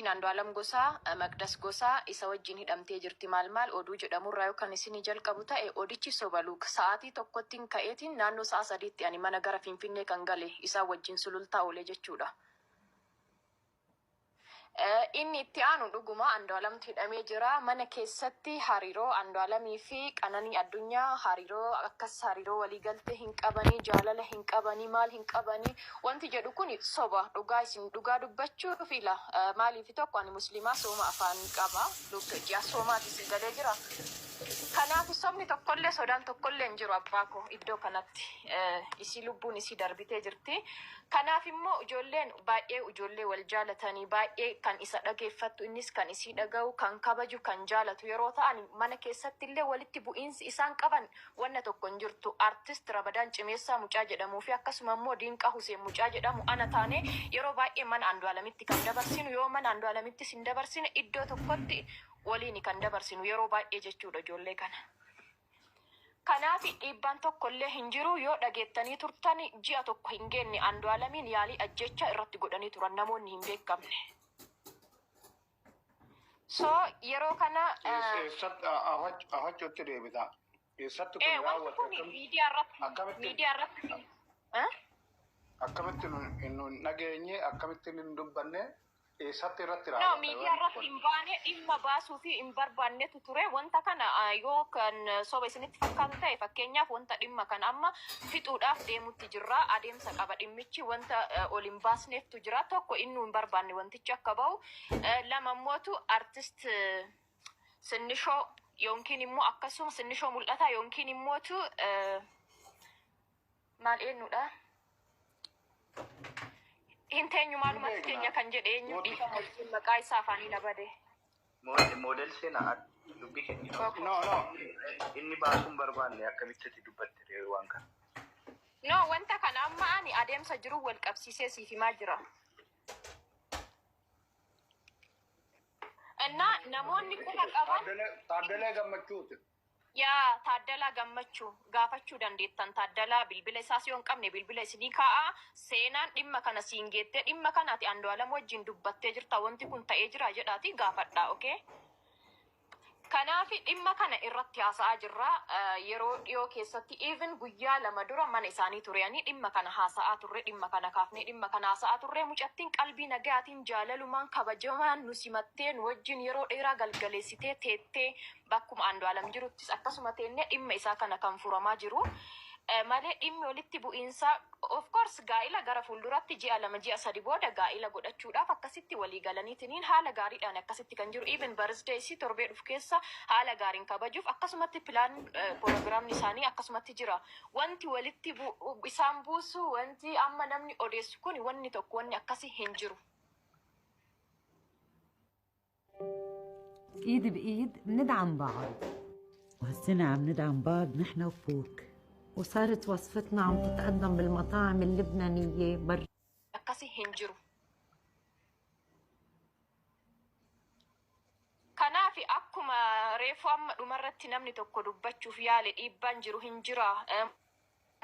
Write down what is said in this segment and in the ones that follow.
Niitiin Andu'aalam Gosaa, Maqdas Gosaa isa wajjin hidhamtee jirti maal maal oduu jedhamurraa yoo kan isinii jalqabu ta'e odichi soba look sa'aatii tokkottin ka'eetiin naannoo sa'a sadiitti ani mana gara Finfinnee kan gale isaan wajjin Sulultaa oolee jechuudha. Inni itti aanu dhuguma Andu'alamtu hidhamee jira. Mana keessatti hariiroo Andu'alamii fi Qananii Addunyaa hariiroo akkas hariiroo walii galtee hin qabanii, jaalala hin qabanii, maal hin qabanii wanti jedhu kun soba. Dhugaa isin dhugaa dubbachuuf ila maaliif tokko ani muslimaa sooma afaan qaba. Ji'a soomaatis galee jira. Kanaaf sobni tokkollee sodaan tokkollee hin jiru abbaa koo iddoo kanatti. Isii lubbuun isii darbitee jirti. Kanaaf immoo ijoolleen baay'ee ijoollee wal jaalatanii baay'ee kan isa dhageeffattu innis kan isii dhaga'u kan kabaju kan jaalatu yeroo ta'an mana keessatti illee walitti bu'iinsi isaan qaban wanna tokko hin jirtu. Artist Rabadaan Cimeessaa mucaa jedhamuu fi akkasuma immoo Diinqaa Huseen mucaa jedhamu ana taanee yeroo baay'ee mana Andu'aalamitti kan dabarsinu yoo mana Andu'aalamittis hin dabarsine iddoo tokkotti waliini kan dabarsinu yeroo baay'ee jechuudha ijoollee kana. Kanaaf dhiibbaan tokko illee hin jiru. Yoo dhageettanii turtan ji'a tokko hin geenne Andu'aalamiin yaalii ajjeechaa irratti godhanii turan namoonni hin beekamne. So yeroo kana Eessatti afachuutti deebita? Eessatti kun wanti raawwate? kun miidiyaa irratti Akkamitti miidiyaa irratti eh? akkamitti nu hin dhageenye akkamitti hin dubbanne eessatti irratti No, raawwate miidiyaa wanti irratti kun? hin baane dhimma baasuu fi hin barbaannetu ture. Wanta kana yoo kan soba isinitti fakkaatu ta'e fakkeenyaaf wanta dhimma kana amma fixuudhaaf deemutti jirra. Adeemsa qaba dhimmichi wanta ol hin baasneeftu jira. Tokko innuu hin barbaanne wantichi akka bahu. Lama immootu artist Sinnishoo yookiin immoo akkasuma Sinnishoo mul'ataa yookiin immootu maal eenyudha? Hin teenyu Hin maalumatti beekna. teenya kan jedhe eenyu Mootii dhiifama wajjin maqaa isaa afaanii na bade. Moodel seenaa dubbii keenya. Tokko. No, no. Inni baasuun barbaanne akkamitti ati dubbatte ree waan kana? No, wanta kana amma ani adeemsa jiru wal qabsiisee siif himaa jira. Innaa namoonni quba qaban Taaddalee Gammachuuti. Yaa Taaddalaa Gammachuu gaafachuu dandeettan Taaddalaa bilbila isaas yoo hin qabne bilbila isinii kaa'a seenaan dhimma kana siin geettee dhimma kana ati Andu'aalam wajjin dubbattee jirta wanti kun ta'ee jira jedhaatii gaafadhaa okay. Kanaaf dhimma kana irratti haasa'aa jirra. Yeroo dhiyoo keessatti even guyyaa lama dura mana isaanii tureanii dhimma kana haasa'aa turre dhimma kana kaafnee dhimma kana haasa'aa turre mucattiin qalbii nagayaatiin jaalalumaan kabajamaan nu simattee nu wajjin yeroo dheeraa galgaleessitee teettee Bakkuma Andu'aalam jiruttis akkasuma teennee dhimma isaa kana kan furamaa jiru. Malee dhimmi walitti bu'iinsaa of course gaa'ila gara fuulduratti ji'a lama ji'a sadi booda gaa'ila godhachuudhaaf akkasitti walii galaniitiniin haala gaariidhaan akkasitti kan jiru even birthday isii torbee dhufu keessa haala gaariin kabajuuf akkasumatti plan proogiraamni isaanii akkasumatti jira. Wanti walitti isaan buusu wanti amma namni odeessu kun wanni tokko wanni akkasii hin jiru. ايد بايد بندعم بعض وهالسنة عم ندعم بعض نحن وبوك وصارت وصفتنا عم تتقدم بالمطاعم اللبنانية برا akkasii hin jiru. Kanaaf akkuma reefu amma dhumarratti namni tokko dubbachuuf yaale dhiibbaan jiru hin jira.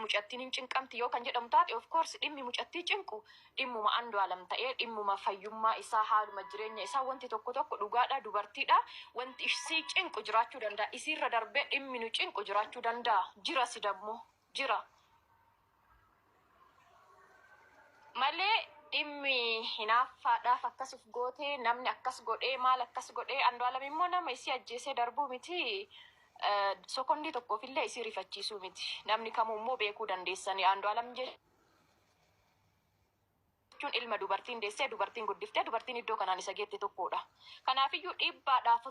Mucattiin hin cinqamti yoo kan jedhamu taate of course dhimmi mucattii cinqu dhimmuma Andu'aalam ta'ee dhimmuma fayyummaa isaa haaluma jireenya isaa wanti tokko tokko dhugaadha dubartiidha wanti isii cinqu jiraachuu danda'a isiirra darbee dhimmi nu cinqu jiraachuu danda'a jira si dammoo jira malee dhimmi hinaaffaadhaaf akkas of gootee namni akkas godhee maal akkas godhee Andu'aalam immoo nama isii ajjeesee darbuu miti sokondii tokkoof illee isii rifachiisuu miti namni kamuu immoo beekuu dandeessanii Andu'aalam jechuun ilma dubartiin deessee dubartiin guddiftee dubartiin iddoo kanaan isa geette tokkodha. Kanaafiyyuu dhiibbaadhaaf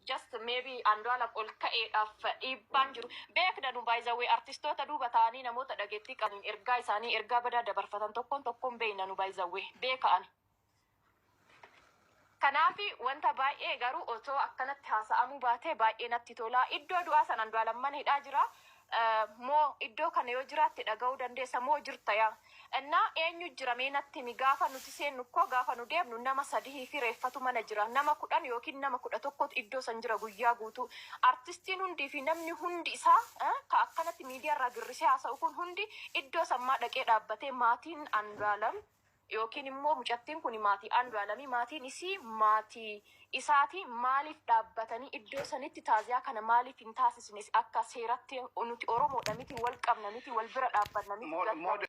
just maybe Andu'aalam ol ka'eedhaaf dhiibbaan jiru. Beekna nu by the way artistoota duuba ta'anii namoota dhageettii qabaniin ergaa isaanii ergaa badaa dabarfatan tokkoon tokkoon beekna nu by the way beeka ani. Kanaafi wanta baay'ee garuu otoo akkanatti haasa'amuu baatee baay'ee natti tola. Iddoo du'aa sana Andu'aalam mana hidhaa jira. Moo iddoo kana yoo jiraatte dhaga'uu dandeessa moo jirta yaa. Innaa eenyu jira mee natti himi gaafa nuti seennu koo gaafa nu deemnu nama sadihii fi reeffatu mana jira. Nama 10 yookiin nama 11tu iddoo san jira guyyaa guutuu. Artistiin hundii fi namni hundi isaa ka akkanatti miidiyaa irraa girrisee haasa'u kun hundi iddoo san maa dhaqee dhaabbatee maatiin Andu'aalam Yookiin immoo mucattiin kun maatii Andu'aalamii, maatiin isii maatii isaati, maaliif dhaabbatanii iddoo sanitti taaziyaa kana maaliif hin taasisne? Akka seeratti nuti Oromoodha miti, wal qabna miti, wal bira dhaabbanna miti.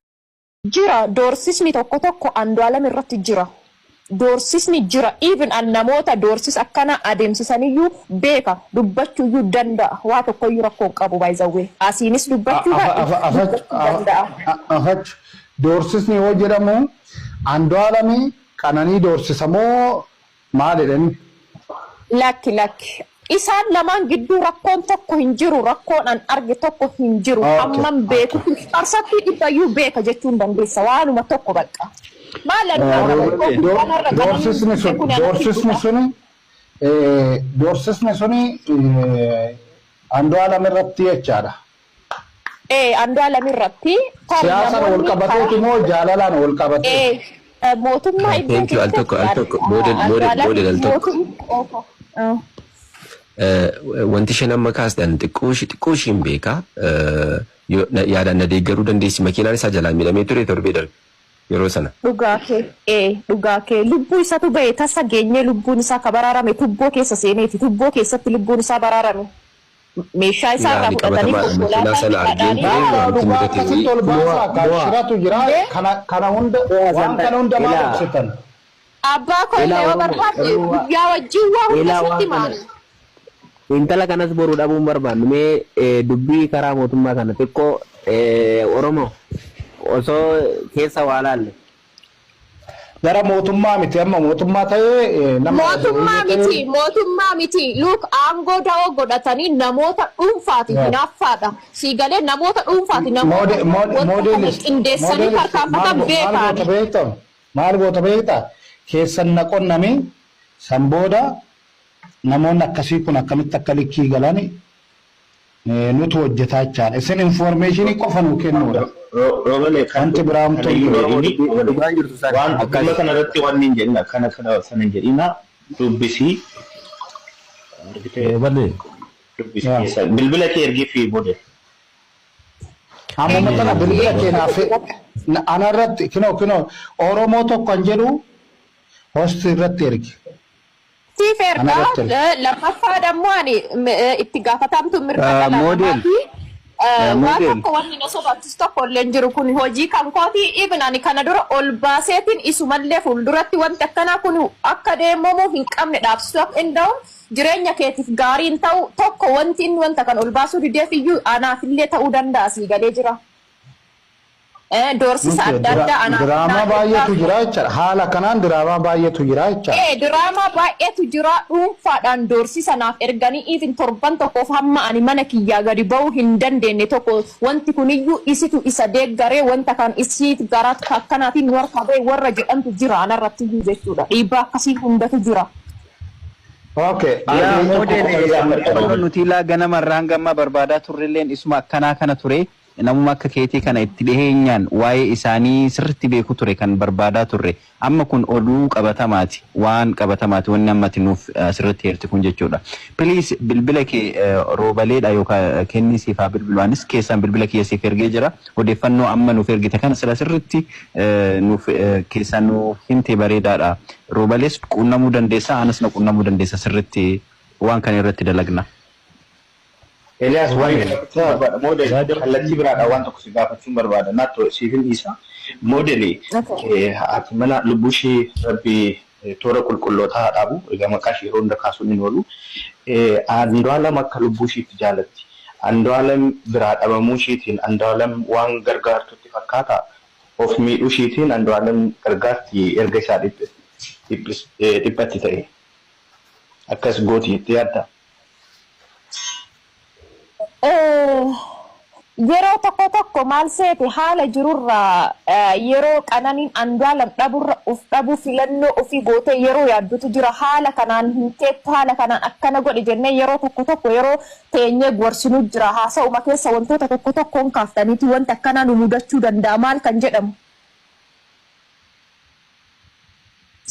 Jira, doorsisni tokko tokko Andu'aalam irratti jira. Doorsisni jira. Even an namoota doorsis akkana adeemsisaniyyuu beeka, dubbachuuyyuu danda'a. Waa tokkoyyuu rakkoo hin qabu, by the way. Asiinis dubbachuu dubbachuu danda'a. Afach, doorsisni yoo jedhamu Andu'aalamii Qananii doorsisa moo maal jedhani? Lakki, lakki. Isaan lamaan gidduu rakkoon tokko hin jiru. Rakkoon an arge tokko hin jiru. Hamman beeku qarsattii dhibbayyuu beeka jechuun dandeessa. Waanuma tokko bakka. Maal Doorsisni suni Andu'aalam irratti jechaadha. Ee, Andu'aalam irratti. Siyaasaan wal qabateeti moo jaalalaan wal qabatee? Ee, mootummaa iddoo Thank you. Al tokko, al tokko, model, model, model, al tokko. Wanti isheen amma kaastan xiqqoo ishiin beeka. Yaadaan na deeggaruu dandeessi. Makiinaan isaa jalaa miidhamee ture torbee darbe yeroo sana. Dhugaa kee, ee, dhugaa kee. Lubbuu isatu bahe, tasa geenyee lubbuun isaa ka baraarame tubboo keessa seeneeti, tubboo keessatti lubbuun isaa baraarame. Meeshaa isaa irraa Yaani fudhatanii qabatamaadha. Makiinaa konkolaataa sana argeen ture wanti Dhugaa mudate akkasitti ol baasaa kaashiratu jira. Kana hunda, waan kana hunda maal ibsitan? Abbaa koo illee yoo barbaadde guyyaa wajjin waa hunda sitti maali. Intala kanas boruu dhabuun barbaannu. Mee dubbii karaa mootummaa kana xiqqoo Oromoo osoo keessa waa laalle. Gara mootummaa miti, amma mootummaa ta'ee nama Mootummaa miti, mootummaa miti. Luuk aangoo da'oo godhatanii namoota dhuunfaati, hinaaffaadha. Siigalee namoota dhuunfaati, namoota wanta kana qindeessanii tarkaanfatan beekaani. Maal goota beektaa? Keessan na qonname, san booda namoonni akkasii kun akkamitti akka likkii galani nutu hojjetaa jechaadha. Isin information qofa nuu kennuudha. Roobale. Wanti biraa homtuu hin jiru. Dhugaan jirtu sana. Waan dhimma kana irratti waan hin jedhina, kana kana sana hin jedhina, dubbisii. Roobale. Dubbisii keessa bilbila kee ergii fi booda. Amma tana bilbila keenyaaf ana irratti kinoo kinoo Oromoo tokko kan jedhu hosti irratti ergi. Siif ergaa. Lammaffaa dammoo ani itti gaafatamtu mirga dhala namaati. Waa tokko wanni na sodaachisu tokko illee hin jiru. Kun hojii kan kooti. Even ani kana dura ol baaseetiin isumallee fuulduratti wanti akkanaa kun akka deemamu hin qabne dhaabsisuu akka danda'u, jireenya keetiif gaarii hin ta'u tokko, wanti inni wanta kan ol baasuu dideef iyyuu anaafillee ta'uu danda'a, sii galee jira. Doorsisa adda addaa anaaf Diraamaa baay'eetu jira jechaadha. Haala kanaan diraamaa baay'eetu jira jechaadha. Ee, diraamaa baay'eetu jira. Dhuunfaadhaan doorsisa naaf erganii even torban tokkoof hamma ani mana kiyyaa gadi ba'uu hin dandeenye tokko, wanti kuniyyuu isitu isa deeggaree, wanta kan isii gara akkanaatiin nu harkaa ba'e warra jedhantu jira anarratti iyyuu jechuudha. Dhiibbaa akkasii hundatu jira. Okay. Yaa model, nuti ilaa ganamarraa hanga ammaa barbaadaa turrelleen isuma akkanaa kana ture. Namuma akka keetii kana itti dhiheenyaan waa'ee isaanii sirriitti beeku ture kan barbaadaa turre. Amma kun oduu qabatamaati, waan qabatamaati wanni ammati nuuf asirratti heerti kun jechuudha. Please, bilbila kee roobaleedha yookaan kennii siif haa bilbilu. Anis keessaan bilbila kiyya siif ergee jira. Odeeffannoo amma nuuf ergite kana sila sirriitti nuuf keessaan nuuf himte bareedaadha. Roobalees quunnamuu dandeessa, anas na quunnamuu dandeessa, sirriitti waan kana irratti dalagna. Eliyaas, waan barbaada. Model, kallattii biraadhaan waan tokko si gaafachuun barbaada. Naatto siifin dhiisa. Model, haati mana lubbuu ishee rabbi toora qulqullootaa haa dhaabu. Egaa maqaa ishee yeroo hunda kaasuun hin oolu. Andu'aalam akka lubbuu isheetti jaalatti. Andu'aalam biraa dhabamuu isheetiin Andu'aalam waan gargaartutti fakkaata. Of miidhuu isheetiin Andu'aalam gargaarti erga isaa dhiphatti ta'e. Akkas gooti jettee yaaddaa? Yeroo tokko tokko maal seete, haala jirurraa yeroo Qananiin Andu'aalam dhaburra uf dhabuu filannoo ofii gootee yeroo yaaddutu jira. Haala kanaan hin teettu, haala kanaan akkana godhi jennee yeroo tokko tokko yeroo teenyee gorsinuu jira. Haasa'uma keessa wantoota tokko tokkoon kaaftaniiti wanti akkanaa nu mudachuu danda'a maal kan jedhamu.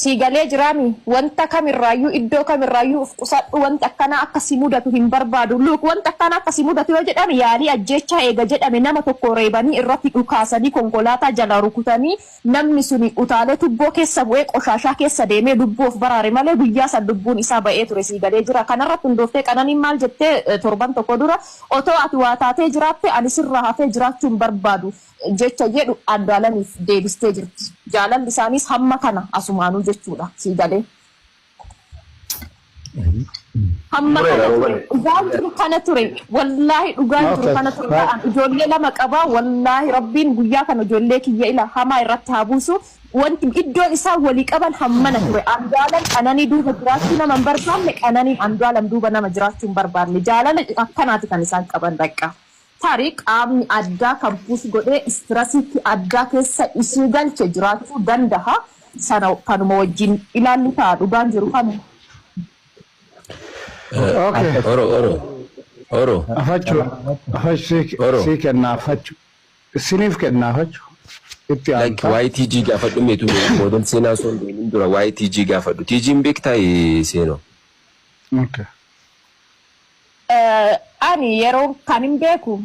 Sii galee jiraami? Wanta kamirraayyuu, iddoo kamirraayyuu of qusadhu. Wanti akkanaa akka si mudatu hin barbaadu. Look, wanta akkanaa akka si mudatu yoo jedhame, yaalii ajjeechaa eega jedhame, nama tokko reebanii, irratti dhukaasanii, konkolaataa jala rukutanii, namni suni utaalee tubboo keessa bu'ee, qoshaashaa keessa deemee lubbuu of baraare malee, guyyaa san lubbuun isaa ba'ee ture. Sii galee jira. Kanarratti hundooftee Qananiin maal jettee torban tokko dura, "Otoo ati waa taatee jiraatte ani sirraa hafee jiraachuu hin barbaadu," jecha jedhu Andu'aalamiif deebistee jirti. Jaalalli isaaniis hamma kana asumaanuu jechuudha, sii galee. Hamma kana ture. Dhugaan jiru kana ture. Wallaahi, dhugaan jiru kana ture. Ta'an ijoollee lama qabaa. Wallaahi, Rabbiin guyyaa kana ijoollee kiyya ila hamaa irratti haa buusu. Wanti iddoon isaan walii qaban hammana ture. Andu'aalam Qananii duuba jiraachuu nama hin barbaanne, Qananiin Andu'aalam duuba nama jiraachuu hin barbaanne. Jaalala akkanaati kan isaan qaban bakka. Tarii qaamni addaa kan push godhee stressiitti addaa keessa isii galche jiraachuu danda'a. Sana kanuma wajjin ilaallu ta'a, dhugaan jiru kanuma. Okay. Oro, oro. Oro. Afachuu afachuu Oro. sii kenna, afachuu. Isiniif kenna, afachuu. Itti Like aantaa. Waa'ee TG gaafadhu meetu, model seenaa osoo hin deemin dura waa'ee TG gaafadhu. TG'n beektaa, seenoo? Okay. Ani yeroo kan hin beeku,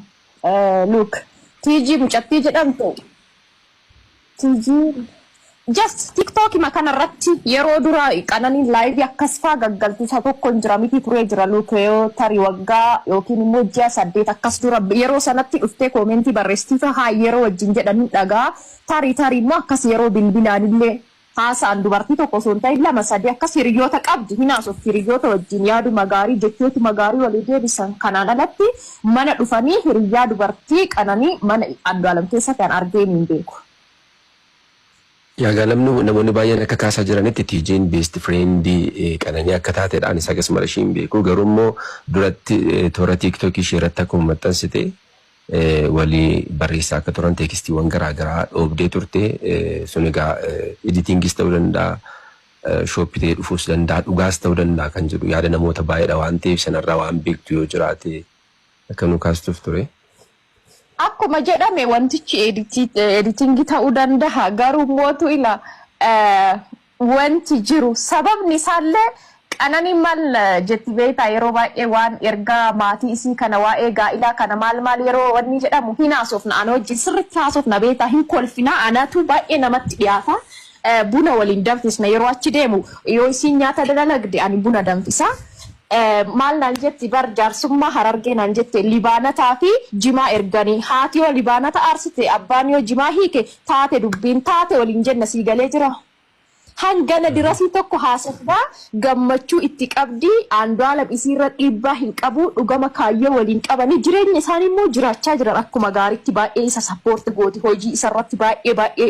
look, TG mucattii jedhamtu, TG just TikTok kanarratti yeroo dura Qananiin live akkas faa gaggaltu isa tokko hin jira miti, turee jira. Look, yoo tarii waggaa yookiin immoo ji'a 8 akkas dura, yeroo sanatti dhuftee comment barreessitii haa yeroo wajjin jedhanii dhagaa, tarii tarii immoo akkas yeroo bilbilaanillee haasa'an, dubartii tokko osoo hin ta'in lama sadii akkas hiriyoota qabdi, hin haasofti hiriyoota wajjin, yaaduma gaarii, jechootuma gaarii walii deebisan. Kanaan alatti mana dhufanii hiriyyaa dubartii Qananii mana Andu'aalam keessa kan argeen hin beeku. Yaagaa namni, namoonni baay'een akka kaasaa jiranitti TJ'n best friendii Qananii akka taateedha. Anis akkasuma ishee hin beeku. Garuu immoo duratti toora TikTokii ishee irratti akkuma maxxansite walii barreessaa akka turan textiiwwan garaagaraa dhoobdee turte. Sun egaa editingis ta'uu danda'a. Shoppitee dhufuus danda'a, dhugaas ta'uu danda'a kan jedhu yaada namoota baay'eedha waan ta'eef, sanarraa waan beektu yoo jiraate akka nu kaastuuf ture. Akkuma jedhame wantichi editingii ta'uu danda'a. Garuu mootu ila wanti jiru sababni isaallee Qananiin maal jetti beektaa? Yeroo baay'ee waan ergaa maatii isii kana, waa'ee gaa'ilaa kana, maal maal yeroo wanni jedhamu hin haasofna. Ana wajjin sirriitti haasofna beektaa, hin kolfina, anatu baay'ee namatti dhiyaata. Buna waliin danfisna yeroo achi deemu, yoo isiin nyaata dalagde ani buna danfisa. Maal naan jetti bar, jaarsummaa Harargee naan jette, libaanataa fi jimaa erganii, haati yoo libaanata aarsite, abbaan yoo jimaa hiike, taate dubbiin taate waliin jenna, sii galee jira. Hangana dirasii tokko haasofnaa, gammachuu itti qabdi. Andu'aalam isiirra dhiibbaa hin qabu, dhugama kaayyoo waliin qabanii jireenya isaanii immoo jiraachaa jiran akkuma gaariitti. Baay'ee isa support gooti, hojii isarratti baay'ee baay'ee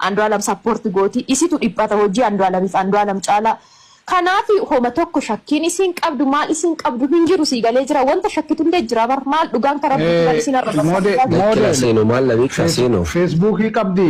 Andu'aalam support gooti, isitu dhiphata hojii Andu'aalamiif Andu'aalam caalaa. Kanaaf homa tokko shakkiin isiin qabdu, maal isiin qabdu hin jiru, sii galee jira. Wanta shakkitullee jira bar, maal dhugaan karaa bituudhaan isin arraba. Lakkila, seenoo, maal na beektaa, seenoo? Facebookii qabdi.